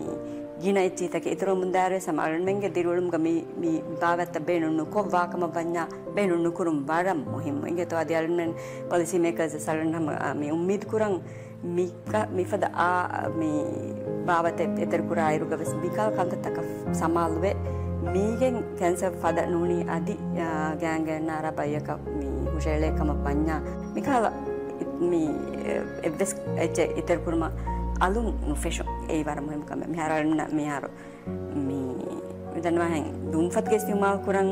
ގިނަ އެއްޗިހިތަކެއް އިތުރުވަމުން ދާއިރުވެސް ހަމަ އަޅުންމެންގެ ދިރިއުޅުމުގަ މި، މި ބާވަތްތައް ބޭނުން ނުކޮށް ވާކަމަށް ވަންޏާ ބޭނުން ނުކުރުން ވަރަށް މުހިއްމު. އިނގޭތޯ އަދި އަޅުންމެން ޕޮލިސީ މޭކަރސް އަޅުން ހަމަ މި އުއްމީދު ކުރަން މި ކަ-، މިފަދަ އާ، މި ބާވަތެއް އެތެރެކުރާ އިރުގަ ވެސް މިކަހަލަ ކަންތައްތަކަށް ސަމާލުވެ، މީގެން ކެންސަރ ފަދަ ނޫނީ އަދި، އާ، ގާނގްރީނާ ރަ ބައްޔަކަށް މި ހުށައެޅޭ ކަމަށް ވަންޏާ، މިކަހަލަ މި އެއްވެސް އެއްޗެއް އެތެރެކުރުމަށް އަލުން ނުފެށުން އެއީ ވަރަށް މުހިންމު ކަމެއް. މިހާރު އަޅުންނަށް މިހާރު މި މިދަންނަވާހެން ދުންފަތުގެ އިސްތިޢުމާލު ކުރަން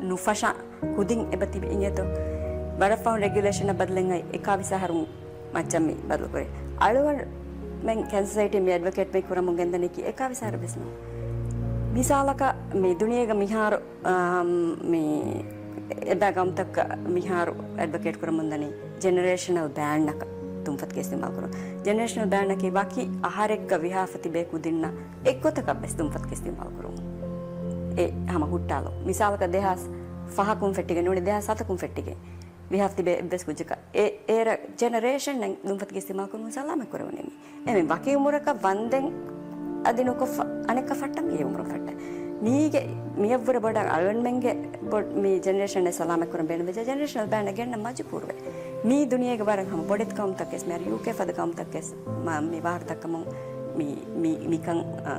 ނުފަށާ ކުދިން އެބަ ތިބި އިނގޭތޯ. ވަރަށް ފަހުން ރެގިއުލޭޝަނަށް ބަދަލެއް އައި އެކާވީސް އަހަރުން މައްޗަށް މި ބަދަލުކުރޭ. އަޅުގަނޑުމެން ކެންސަރ ސޮސައިޓީ މި އެޑްވޮކޭޓް މި ކުރަމުން ގެންދަނީކީ އެކާވީސް އަހަރެއް ވެސް ނޫން. މިސާލަކަށް މި ދުނިޔޭގަ މިހާރު، އާ، މި އެބަ ގައުމުތަކަށް މިހާރު އެޑްވޮކޭޓް ކުރަމުން ދަނީ ޖެނެރޭޝަނަލް ބޭންއަކަށް ދުންފަތުގެ އިސްތިޢުމާލު ކުރުން. ޖެނެރޭޝަނަލް ބޭންއަކީ ވަކި އަހަރެއްގަ ވިހާފަ ތިބޭ ކުދިންނަށް އެއްގޮތަކަށް ވެސް ދުންފަތުގެ އިސްތިޢުމާލު ކުރުން. އެ ހަމަ ހުއްޓާލުން. މިސާލަކަށް ދެހާސް ފަހަކުން ފެއްޓިގެން ނޫނީ ދެހާސް ހަތަކުން ފެއްޓިގެން ވިހާފަ ތިބޭ އެއްވެސް ކުއްޖަކަށް އެ، އޭރަށް ޖެނެރޭޝަންއެއް ދުންފަތުގެ އިސްތިޢުމާލު ކުރުން ސަލާމަތް ކުރެވުނީ މި. އެމެ ވަކި އުމުރަކަށް ވަންދެން އަދި ނުކޮށްފަ އަނެއްކާ ފައްޓަން އެ އުމުރުން ފައްޓަން. މީގެ މިއަށްވުރެ ބޮޑަށް އަޅުންމެންގެ ބޮ-، މި ޖެނެރޭޝަން ސަލާމަތް ކުރަން ބޭނުންވެއްޖެ ޖެނެރޭޝަނަލް ބޭން ގެންނަން މަޖުބޫރުވެ. މީ ދުނިޔޭގެ ވަރަށް ހަމަ ބޮޑެތި ގައުމުތަކެސް މިހާރު ޔޫކޭ ފަދަ ގައުމުތަކެސް މަ-، މި ވާހަކަދައްކަމުން މި، މި، މިކަން، އާ،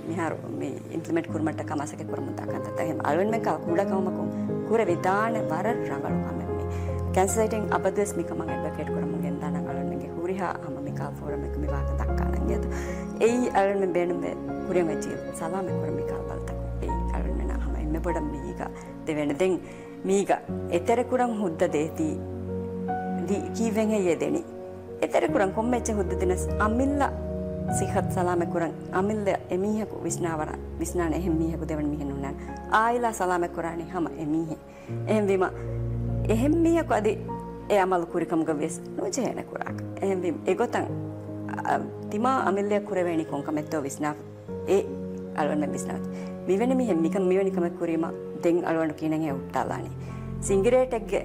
މިހާރު މި އިމްޕްލިމެންޓް ކުރުމަށްޓަކާ މަސައްކަތް ކުރަމުންދާ ކަންތައްތައް އަޅުގަނޑުމެން ކަ-، ކުޑަ ގައުމަކުން ކުރެވިދާނެ ވަރަށް ރަނގަޅު ކަމެއް މި. ކެންސަރ ސޮސައިޓީން އަބަދުވެސް މިކަމަށް އެޑްވޮކޭޓް ކުރަމުން ގެންދާނަން އަޅުގަނޑުމެންގެ ހުރިހާ ހަމަ މި ކާލް ފޯރަމްއެއްގަ މި ވާހަކަ ދައްކާނަން. އެއީ އަޅުގަނޑުމެން ބޭނުންވޭ ކުރިއަށް އޮތް ޖީލް ސަލާމަތް ކުރަން މި ކާލް ބަލަތަކުން. އެއީ އަޅުގަނޑުމެންނަށް ހަމަ އެންމެ ބޮޑަށް މީގަ ދެވޭނެ. ދެން މީގަ އެތެރެކުރަން ހުއްދަ ދޭތީ ދި-، ކީއްވެން ހެއްޔޭ ދެނީ؟ އެތެރެކުރަން ކޮންމެ އެއްޗެއް ހުއްދަ ދިނަސް އަމިއްލަ ސިއްހަތު ސަލާމަތްކުރަން އަމިއްލަ އެމީހަކު ވިސްނާވަރަށް، ވިސްނާނެ އެހެން މީހަކު ދެވަނަ މީހެއް ނޫންނާނެ. އާއިލާ ސަލާމަތްކުރާނީ ހަމަ އެމީހެއް. އެހެންވީމަ، އެހެން މީހަކު އަދި އެ އަމަލު ކުރިކަމުގަ ވިޔަސް ނުޖެހޭނެ ކުރާކަށް. އެހެންވީމަ، އެގޮތަށް، އަ، ތިމާ އަމިއްލަޔަށް ކުރެވޭނީ ކޮންކަމެއްތޯ ވިސްނާ އެ އަޅުގަނޑުމެން ވިސްނާ. މިވެނި މީހެއް މިކަން، މިވެނި ކަމެއް ކުރީމަ ދެން އަޅުގަނޑު ކިހިނެއްހޭ ހުއްޓާލާނީ؟ ސިނގިރޭޓެއްގެ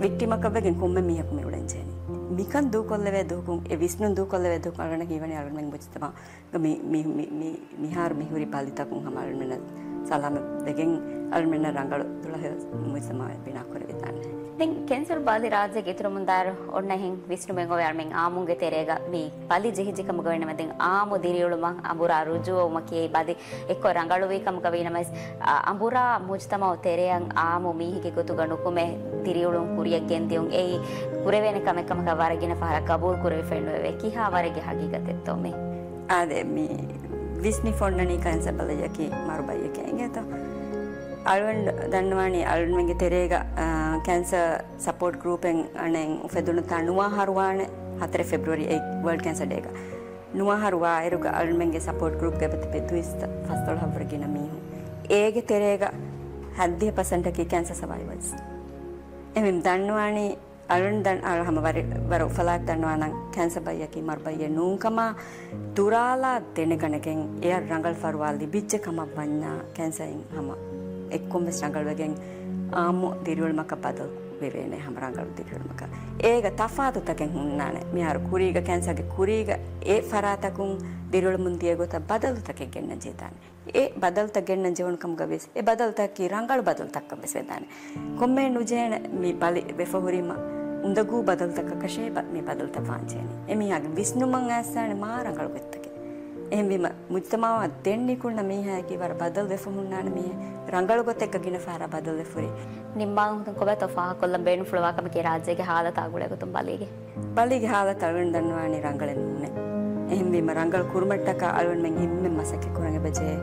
ވިކްޓިމަކަށްވެގެން ކޮންމެ މީހަކު މި އުޅެންޖެހެނީ. މިކަން ދޫކޮށްލެވޭ ދުވަހަކުން، އެ ވިސްނުން ދޫކޮށްލެވޭ ދުވަހަކުން އަޅުގަނޑަށް ހީވަނީ އަޅުގަނޑުމެން މުޖްތަމަޢު މި، މި، މި، މި، މިހާރު މިހުރި ބަލިތަކުން ހަމަ އަޅުގަނޑުމެންނަށް ސަލާމަތްވެގެން އަޅުގަނޑުމެންނަށް ރަނގަޅު ދުޅަހެޔޮ މުޖްތަމަޢެއް ބިނާ ކުރެވިދާނެ. ދެން ކެންސަރު ބަލި ރާއްޖޭގެ އިތުރުމުންދާއިރު އޮންނަ އެހެން ވިސްނުމެއް އޮވޭ އަޅުމެން އާއްމުގެ ތެރޭގަ މި ބަލި ޖެހިއްޖެ ކަމުގަ ވިނަމަ ދެން އާއްމު ދިރިއުޅުމަށް އަނބުރާ ރުޖޫޢަވުމަކީ ބަލި އެއްކޮށް ރަނގަޅުވީ ކަމުގަ ވީނަމަވެސް، އަ، އަނބުރާ މުޖްތަމަޢު ތެރެއަށް އާއްމު މީހެއްގެ ގޮތުގަ ނުކުމެ ދިރިއުޅުން ކުރިއަށް ގެންދިޔުން އެއީ ކުރެވޭނެ ކަމެއް ކަމަކަށް ވަރަށް ގިނަ ފަހަރަށް ގަބޫލު ކުރެވިފައެއް ނުވެވޭ. ކިހާ ވަރެއްގެ ހަގީގަތެއްތޯ މީ؟ އާދެ، މި ވިސްނިފަ އޮންނަނީ ކެންސަރ ބަލައްޔަކީ މަރު ބައްޔެކޭ އިނގޭތޯ. އަޅުގަނޑު ދަންނަވާނީ އަޅުގަނޑުމެންގެ ތެރޭގަ، އާ، ކެންސަރ ސަޕޯޓް ގްރޫޕެއް އަނެއް އުފެދުނުތާ ނުވަ އަހަރު ވާނެ، ހަތަރެއް ފެބްރުއަރީ އެއީ ވަރލްޑް ކެންސަރ ޑޭގަ. ނުވަ އަހަރު ވާއިރުގަ އަޅުގަނޑުމެންގެ ސަޕޯޓް ގްރޫޕްގަ އެބަތިބި ދުއިސައްތަ ފަސްދޮޅަހަށްވުރެ ގިނަ މީހުން. އޭގެ ތެރޭގަ ހައްދިހަ ޕަސެންޓަކީ ކެންސަރ ސަވައިވަރސް. އެހެން ދަންނަވާނީ އަޅުން ދަން-، އަޅު ހަމަ ވަރި-، ވަރަށް އުފަލާތް ދަންނަވާނަން ކެންސަ ބައްޔަކީ މަރު ބައްޔެއް ނޫންކަމާ، ދުރާލާ ދެނެގަނެގެން އެއަށް ރަނގަޅު ފަރުވާ ލިބިއްޖެ ކަމަށް ވަންޏާ ކެންސައިން ހަމަ އެއްކޮން ވެސް ރަނގަޅުވެގެން އާއްމު ދިރިއުޅުމަކަށް ބަދަލު ވެވޭނެ ހަމަ ރަނގަޅު ދިރިއުޅުމަކަށް. އޭގަ ތަފާތުތަކެއް ހުންނާނެ. މިހާރު ކުރީގަ ކެންސަގެ ކުރީގަ އެ ފަރާތަކުން ދިރިއުޅެމުން ދިޔަ ގޮތަށް ބަދަލުތަކެއް ގެންނަން ޖެހިދާނެ. އެ ބަދަލުތައް ގެންނަން ޖެހުނު ކަމުގަ ވިޔަސް، އެ ބަދަލުތަކަކީ ރަނގަޅު ބަދަލުތަކަކަށް ވެސް ވެދާނެ. ކޮންމެ ނުޖެހޭނެ މި ބަލި ވެފަ ހުރީމަ، އުނދަގޫ ބަދަލުތަކަކަށޭ ބަ-، މި ބަދަލުތައް ވާން ޖެހެނީ. އެ މީހާގެ ވިސްނުމަށް އައިސްސާނެ މާ ރަނގަޅު ގޮތްތަކެއް. އެހެންވީމަ، މުޖްތަމައަށް ދެން ނިކުންނަ މީހާއަކީ ވަރަށް ބަދަލު ވެފަ ހުންނާނެ މީހެއް. ރަނގަޅު ގޮތެއްގަ ގިނަ ފަހަރަށް ބަދަލު ވެފަ ހުރި. ނިންމާލުމުގެ ކޮބާތޯ ފާހަގަކޮށްލަން ބޭނުންފުޅުވާ ކަމަކީ ރާއްޖޭގެ ހާލަތާ ގުޅޭގޮތުން ބަލީގެ. ބަލީގެ ހާލަތު އަޅުގަނޑު ދަންނަވާނީ ރަނގަޅެއް ނޫނޭ. އެހެންވީމަ ރަނގަޅު ކުރުމަށްޓަކާ އަޅުގަނޑުމެން އެންމެން މަސައްކަތް ކުރަން އެބަޖެހޭ.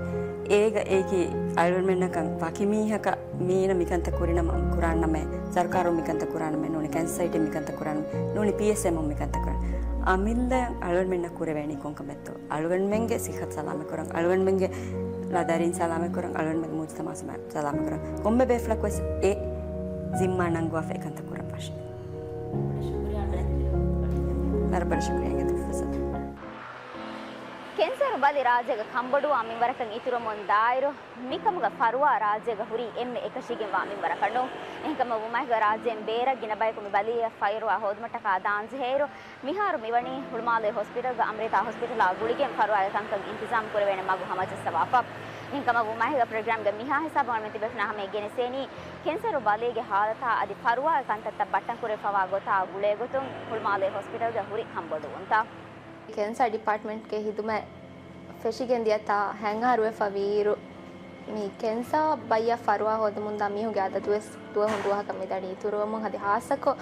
އޭގަ އެއީކީ އަޅުގަނޑުމެންނަކަށް ވަކި މީހަކަށް މީނަ މިކަންތައް ކުރިނަމަ ކުރާންނަމޭ، ސަރުކާރުން މިކަންތައް ކުރާނަމޭ ނޫނީ، ކެންސަ ސޮސައިޓީން މިކަންތައް ކުރާނަމޭ ނޫނީ، ޕީއެސްއެމުން މިކަންތައް ކުރާނަމޭ. އަމިއްލައަށް އަޅުގަނޑުމެންނަށް ކުރެވޭނީ ކޮންކަމެއްތޯ؟ އަޅުގަނޑުމެންގެ ސިއްހަތު ސަލާމަތް ކުރަން، އަޅުގަނޑުމެންގެ ލަދަރީން ސަލާމަތް ކުރަން، އަޅުގަނޑުމެންގެ މުޖްތަމަޢު ސަލާމަތް ކުރަން. ކޮންމެ ބޭފުޅަކު ވެސް އެ ޒިންމާ ނަންގަވާފަ އެކަންތައް ކުރަން ފަށޭ. ވަރަށް ބޮޑަށް ޝުކުރިއްޔާ އިނގޭތޯ ފްރޮފެސަރ. ކެންސަރު ބަލި ރާއްޖޭގަ ކަންބޮޑުވާ މިންވަރަކަށް އިތުރުވަމުން ދާއިރު، މިކަމުގަ ފަރުވާ ރާއްޖޭގަ ހުރީ އެންމެ އެކަށީގެންވާ މިންވަރަކަށް ނޫން. އެހެންކަމަށް ވުމާއެކު ރާއްޖޭން ބޭރަށް ގިނަ ބަޔަކު މި ބަލީއަށް ފަރުވާ ހޯދުމަށްޓަކާ ދާން ޖެހޭއިރު، މިހާރު މިވަނީ ހުޅުމާލޭ ހޮސްޕިޓަލްގަ އަމްރިތާ ހޮސްޕިޓަލާ ގުޅިގެން ފަރުވާގެ ކަންކަން އިންތިޒާމް ކުރެވޭނެ މަގު ހަމަޖައްސަވާފަ. އެހެންކަމަށް ވުމާއެކު ޕްރޮގްރާމްގެ މިހާ ހިސާބުން އަޅުމެން ތިބޭފުޅުންނާ ހަމަޔަށް ގެނެސްދޭނީ ކެންސަރު ބަލީގެ ހާލަތާ އަދި ފަރުވާގެ ކަންތައްތައް ބައްޓަން ކުރެވިފަވާ ގޮތާ ގުޅޭގޮތުން ހުޅުމާލޭ ހޮސްޕިޓަލްގެ ހުރި ކަންބޮޑުވުންތައް. ކެންސާ ޑިޕާޓްމަންޓްގެ ހިދުމަތް ފެށިގެން ދިޔަތާ ހަތް އަހަރު ވެފަ ވީއިރު، މި ކެންސާ ބައްޔަށް ފަރުވާ ހޯދަމުންދާ މީހުންގެ އަދަދުވެސް ދުވަހުން ދުވަހަކަށް މިދަނީ އިތުރުވަމުން އަދި ހާއްސަކޮށް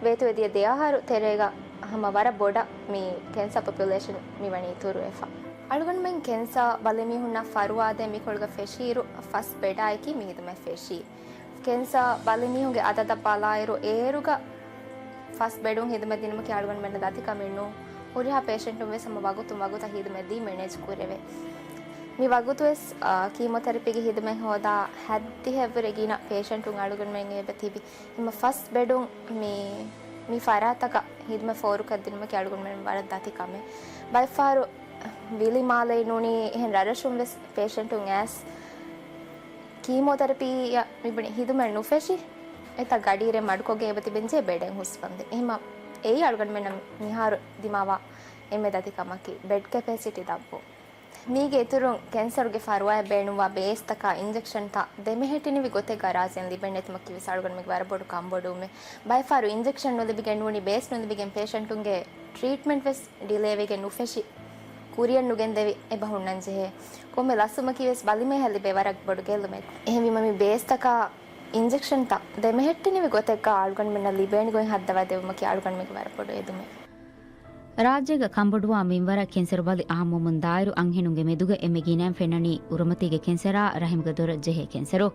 ވޭތުވެ ދިޔަ ދެ އަހަރު ތެރޭގަ ހަމަ ވަރަށް ބޮޑަށް މި ކެންސާ ޕޮޕިއުލޭޝަން މިވަނީ އިތުރުވެފަ. އަޅުގަނޑުމެން ކެންސާ ބަލި މީހުންނަށް ފަރުވާދޭ މިކޮޅުގަ ފެށިއިރު ފަސް ބެޑާއެކީ މި ހިދުމަތް ފެށީ. ކެންސާ ބަލި މީހުންގެ އަދަދަށް ބަލާއިރު، އޭރުގަ ފަސް ބެޑުން ހިދުމަތް ދިނުމަކީ އަޅުގަނޑުމެންނަށް ދަތި ކަމެއް ނޫން. ހުރިހާ ޕޭޝަންޓުން ވެސް ހަމަ ވަގުތުން ވަގުތަށް ހިދުމަތް ދީ މެނޭޖް ކުރެވޭ. މި ވަގުތު ވެސް، އާ، ކީމޯތެރަޕީގެ ހިދުމަތް ހޯދާ ހައްދިހައެއްވުރެ ގިނަ ޕޭޝަންޓުން އަޅުގަނޑުމެން އެބަ ތިބި. ހަމަ ފަސް ބެޑުން މި، މި ފަރާތަކަށް ހިދުމަތް ފޯރުކޮށްދިނުމަކީ އަޅުގަނޑުމެން ވަރަށް ދަތި ކަމެއް. ބައެއްފަހަރު ވިލިމާލެ ނޫނީ އެހެން ރަށްރަށުން ވެސް ޕޭޝަންޓުން އައިސް ކީމޯތެރަޕީއަށް މިބުނި ހިދުމަތް ނުފެށި، އެތައް ގަޑިއިރެއް މަޑުކޮށްގެން އެބަ ތިބެންޖެހޭ ބެޑެއް ހުސްވަންދެން. އެހެންމަ އެއީ އަޅުގަނޑުމެންނަށް މިހާރު ދިމާވާ އެންމެ ދަތި ކަމަކީ، ބެޑް ކެޕޭސިޓީ ދަށްވުން. މީގެ އިތުރުން ކެންސަރުގެ ފަރުވާއަށް ބޭނުންވާ ބޭސްތަކާ އިންޖެކްޝަންތައް ދެމެހެއްޓިނިވި ގޮތެއްގަ ރާއްޖޭން ލިބެން ނެތުމަކީ ވެސް އަޅުގަނޑުމެންގެ ވަރަށް ބޮޑު ކަންބޮޑުވުމެއް. ބައެއްފަހަރު އިންޖެކްޝަން ނުލިބިގެން ނޫނީ ބޭސް ނުލިބިގެން ޕޭޝަންޓުންގެ ޓްރީޓްމަންޓް ވެސް ޑިލޭވެގެން ނުފެށި، ކުރިއަށް ނުގެންދެވި އެބަ ހުންނަންޖެހޭ. ކޮންމެ ލަސްވުމަކީ ވެސް ބަލިމޭ ހެއްލި ބޭ ވަރަށް ބޮޑު ގެއްލުމެއް. އެހެންވީމަ މި ބޭސްތަކާ އިންޖެކްޝަންތައް ދެމެހެއްޓިނިވި ގޮތެއްގަ އަޅުގަނޑުމެންނަށް ލިބޭނެ ގޮތް ހައްދަވާ ދެއްވުމަކީ އަޅުގަނޑުމެންގެ ވަރަށް ބޮޑު އެދުމެއް. ރާއްޖޭގަ ކަންބޮޑުވާ މިންވަރަށް ކެންސަރު ބަލި އާއްމުވަމުން ދާއިރު އަންހެނުންގެ މެދުގަ އެންމެ ގިނައިން ފެންނަނީ އުރަމަތީގެ ކެންސަރާ ރަހިމްގެ ދޮރަށް ޖެހޭ ކެންސަރު.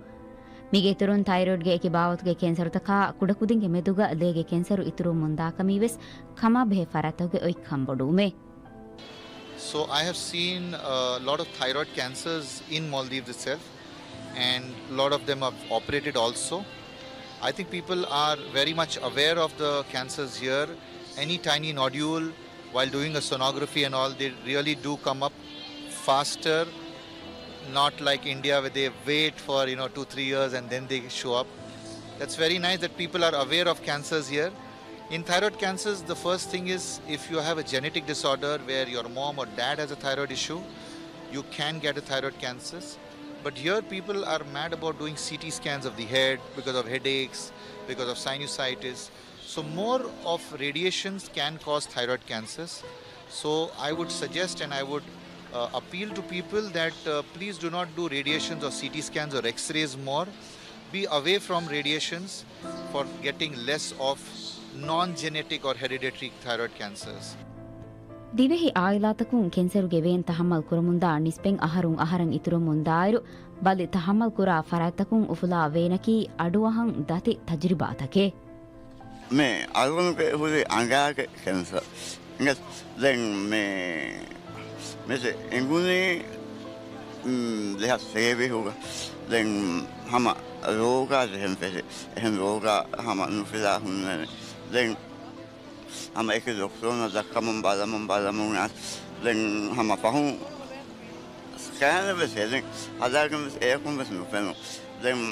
މީގެ އިތުރުން ތައިރޮއިޑްގެ އެކި ބާވަތުގެ ކެންސަރުތަކާ ކުޑަކުދިންގެ މެދުގަ ލޭގެ ކެންސަރު އިތުރުވަމުންދާ ކަމީ ވެސް ކަމާބެހޭ ފަރާތަކުގެ އޮތް ކަންބޮޑުވުމޭ. So I have seen a lot of thyroid cancers in Maldives itself, and a lot of them have operated also. I think people are very much aware of the cancers here. Any tiny nodule, while doing a sonography and all, they really do come up faster, not like India where they wait for, you know, two, three years and then they show up. That's very nice that people are aware of cancers here. In thyroid cancers, the first thing is if you have a genetic disorder where your mom or dad has a thyroid issue, you can get a thyroid cancers. But here people are mad about doing C T scans of the head because of headaches, because of sinusitis. So more of radiations can cause thyroid cancers. So I would suggest and I would, uh, appeal to people that, uh, please do not do radiations or C T scans or X-rays more. Be away from radiations for getting less of non-genetic or hereditary thyroid cancers. ދިވެހި އާއިލާތަކުން ކެންސަރުގެ ވޭން ތަހައްމަލް ކުރަމުންދާ ނިސްބަތް އަހަރުން އަހަރަށް އިތުރަމުން ދާއިރު، ބަލި ތަހައްމަލް ކުރާ ފަރާތްތަކުން އުފުލާ ވޭނަކީ އަޑުއަހަން ދަތި ތަޖުރިބާތަކެއް. މި އަޅުގަނޑުގެ ހުރި އަނގާގެ ކެންސަރ. އިނގޭ، ދެން މި، މި އިނގުނީ، މް، ދެހާސް ސޭވީހުގަ. ދެން ހަމަ ރޯގާ ޖެހެން ފެށި. އެހެން ރޯގާ ހަމަ ނުފިލާ ހުންނަނީ. ދެން ހަމަ އެކި ޑޮކްޓަރުންނަށް ދައްކަމުން ބަލަމުން ބަލަމުން އަސް. ދެން ހަމަ ފަހުން ސްކޭނެއް ވެސް ހެދިން ހަދާގެން ވެސް އެއަކުން ވެސް ނުފެނުން. ދެން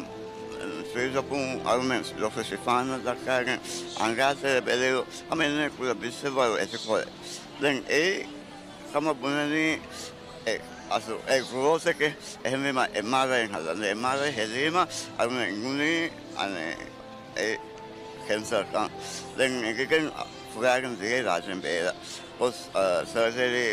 ސުވިސް އަކުން އަޅުމެން ޑޮކްޓަރ ޝިފާނަށް ދައްކާގެން އަނގާތެރެ ބެލެއިރު ހަމަ އެންމެ ކުޑަ ބިއްސެއްވަރު އެތިކޮޅެއް. ދެން އެއީ ކަމަށް ބުނަނީ އެ އަސް އެ ގްރޯތަކެއް. އެހެންވީމަ އެމްއާރްއައި ހަދަން. އެމްއާރްއައި ހެދީމަ އަޅުމެން އިނގުނީ އަނެއް އެ ކެންސަރ ކަން. ދެން އެނގިގެން ފުރާގެން ދިޔައީ ރާއްޖޭން ބޭރަށް. ގޮސް، އަ، ސަރޖަރީ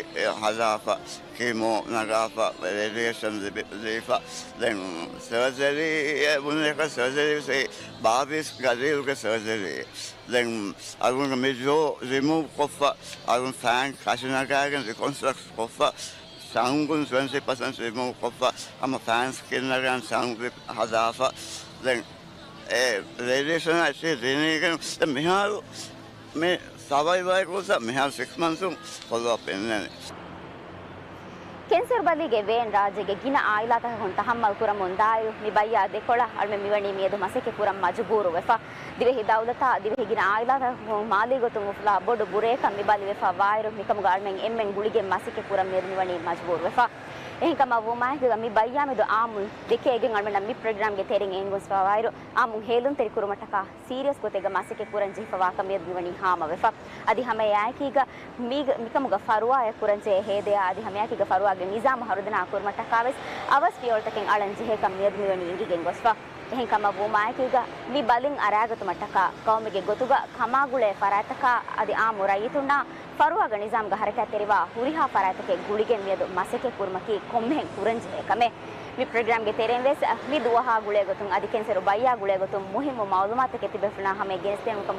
ހަދާފަ، ކީމޯ ނަގާފަ، ރޭޑިއޭޝަން ލިބި-، ލިބިފަ. ދެން ސަރޖަރީ އެ ބުނެކަ ސަރޖަރީ ވެސް އެ ބާވީސް ގަދީރުގެ ސަރޖަރީ. ދެން އަޅުގަނޑު މި ޖޯ ރިމޫވް ކޮށްފަ، އަޅުގަނޑު ފައިން ކަށި ނަގާގެން ރިކޮންސްޓްރަކްޓް ކޮށްފަ، ސައުންޑުން ޓްވެންޓީ ޕަސެންޓް ރިމޫވް ކޮށްފަ، ހަމަ ފައިން ސްކްރީން ނަގާން ސައުންޑް ހަދާފަ. ދެން އެ ރޭޑިއޭޝަނާ އެއްޗެހި ދިނީގެން ދެން މިހާރު މި ސަވައިވާ ގޮތަށް މިހާރު ސިކްސް މަންތުން ފޮލޯ އަޕް އިންނަނީ. ކެންސަރު ބަލީގެ ވޭން ރާއްޖޭގެ ގިނަ އާއިލާތަކަކުން ތަހައްމަލް ކުރަމުން ދާއިރު، މި ބައްޔާ ދެކޮޅަށް އަޅުމެން މިވަނީ މިއަދު މަސައްކަތް ކުރަން މަޖުބޫރުވެފަ. ދިވެހި ދައުލަތާ ދިވެހި ގިނަ އާއިލާތަކުން މާލީ ގޮތުން އުފުލާ ބޮޑު ބުރަޔަކަށް މި ބަލިވެފަ ވާއިރު، މިކަމުގަ އަޅުމެން އެންމެން ގުޅިގެން މަސައްކަތް ކުރަން މިއަދު މިވަނީ މަޖުބޫރުވެފަ. އެހެންކަމަށް ވުމާއެކުގަ މި ބައްޔާމެދު އާއްމުން ދެކޭގެން އަޅުމެންނަށް މި ޕްރޮގްރާމްގެ ތެރެއިން އެނގުން ސަވާއިރު، އާއްމުން ހޭލުންތެރި ކުރުމަށްޓަކާ ސީރިއަސް ގޮތެއްގަ މަސައްކަތް ކުރަން ޖެހިފަވާކަން މިއަދު މިވަނީ ހާމަވެފަ. އަދި ހަމައެއާއެކީގަ މީގަ، މިކަމުގަ ފަރުވާއެއް ކުރަންޖެހޭ ހޭދަޔާ އަދި ހަމައެއާއެކީގަ ފަރުވާގެ ނިޒާމު ހަރުދަނާ ކުރުމަށްޓަކާވެސް އަވަސް ފިޔަވަޅުތަކެއް އަޅަން ޖެހޭކަން މިއަދު މިވަނީ އެނގިގެން ގޮސްފަ. އެހެންކަމަށް ވުމާއެކީގަ މި ބަލިން އަރާގަތުމަށްޓަކާ ގައުމެއްގެ ގޮތުގަ ކަމާގުޅޭ ފަރާތްތަކާ އަދި އާއްމު ރައްޔިތުންނާ ފަރުވާގެ ނިޒާމްގަ ހަރަކާތްތެރިވާ ހުރިހާ ފަރާތްތަކެއް ގުޅިގެން މިއަދު މަސައްކަތް ކުރުމަކީ ކޮންމެހެން ކުރަންޖެހޭ ކަމެއް. މި ޕްރޮގްރާމްގެ ތެރެއިން ވެސް މި ދުވަހާ ގުޅޭގޮތުން އަދި ކެންސަރު ބައްޔާ ގުޅޭގޮތުން މުހިއްމު މައުލޫމާތުތަކެއް ތިބޭފުޅުންނާ ހަމަޔަށް ގެނެސްދޭން